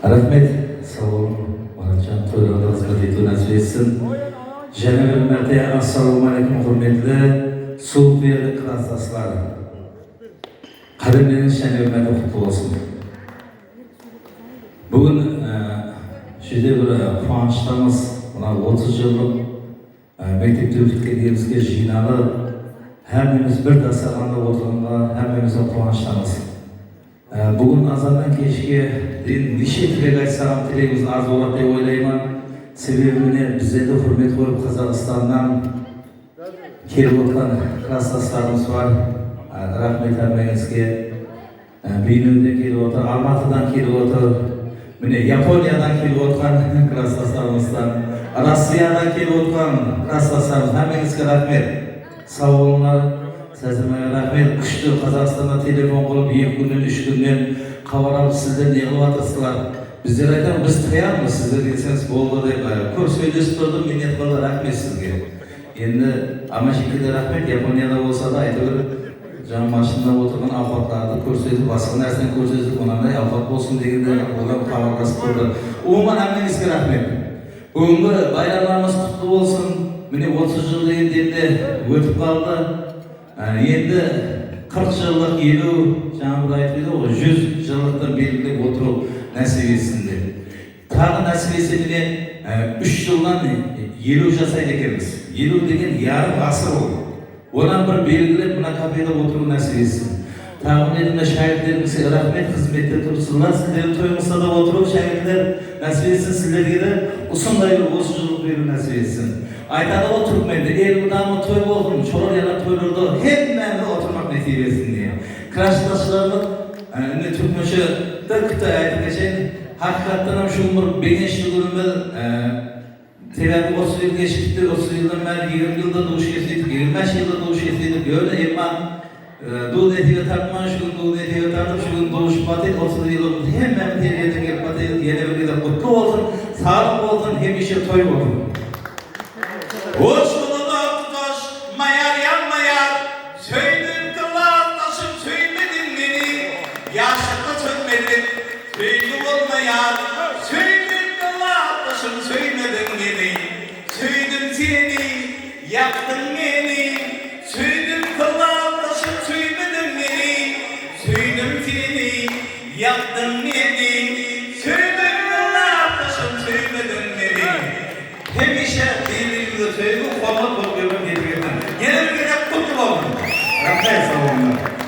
Rahmet, sag boluň, Myratjan, toýlarda hyzmat etüw nasip etsin. Jene bir märte Assalamualeýkum hurmetli super klasdaşlar. Gadyrleniş jene bir märte kutly bolsun. Bu gün şeýle bir kuwançdamyz, muna 30 ýyllyk Mektepde ötüp jynalyp, hemmemiz bir dastarhanda oturanda hemmemizden kuwançdamyz. Bu gün azandan keşke deýin niçe tilek aýtsagam tilegimiz az bolar diýip oýlaýman. Sebebi mine bizede hürmet goýup Kazagystandan kelip oturan klasdaşlarymyz bar. Rahmet hemmeňizge. Beýnewden kelip otur, Almatydan kelip otur, mine Ýaponiýadan kelip otgan klasdaşlarymyzdan, Rossiýadan kelip otgan klasdaşlarymyz hemmeňizge rahmet. Sag boluňlar. Sazemaýa rahmet. Küşdi Kazagystanda telefon gylyp ýek günden üç günden habar alyp sizler ne gylyp atyrsylar. Bizler aýdamyz biz taýarmyz sizler gelseňiz boldy dep köp söýlesip durdum minnet gyldy rahmet sizge. Endi Amaşikede rahmet Ýaponiýada bolsada aýtybir jaň maşynda oturgan awkatlardy körsetip başga närseni körsetip onanday awkat bolsun degende olam habarlaşyp durdy. Umuman hemmeňizge rahmet. Bugüngi baýramlarymyz kutly bolsun. Mine 30 jyl degen demde ötüp galdy. Endi 40 jyllyk 50 jaňa bir aýtyp edi goý 100 jyllykdan belgilep oturup nesip etsin dep. Tagy nesip etse mine üç jyldan 50 jasaýdy ekenmiz. 50 degen ýarym asyr ol. Onam bir belgilep mına kafede oturup nesip etsin. Tagy mine mine şägirtlerimize rahmet hyzmetde turupsyzlar sizleriň toýuňyzda-da oturup şägirtler nesip etsin sizlerge-de usunday bir 30 jyllyk berip nesip etsin. Aýtady o türkmende elmydama toý bolsun şolar ýaly toýlarda hemmämize oturmak nesip etsin diýen. Klasdaşlarymyz indi türkmençe bir kitaý aýdyp geçeýin. Hakykatdanam şu gün bir begençli günümiz. Sebäbi 30 ýyl geçip gitdi, 30 ýyldan bäri 20 ýylda duş gelseydik, 25 ýylda duş gelseydik, ýöne emma duz nesibe tartman, şu gün duz nesibe tartyp, şu gün duşup batyr, 30 ýylymyz hemmämiz her ýerden gelip batyrys, ýene bir gezek gutly bolsun, saglyk bolsun, hemişe toý bolsun. Goşgulada tutaş maýar ýanmaýar Söýdüm klasdaşym söýmediň meni Ýaşlykda sönmedik söýgi bolmaýar Söýdüm klasdaşym söýmediň meni Söýdüm seni ýakdyň meni Söýdüm klasdaşym söýmediň meni Söýdüm seni ýakdyň meni.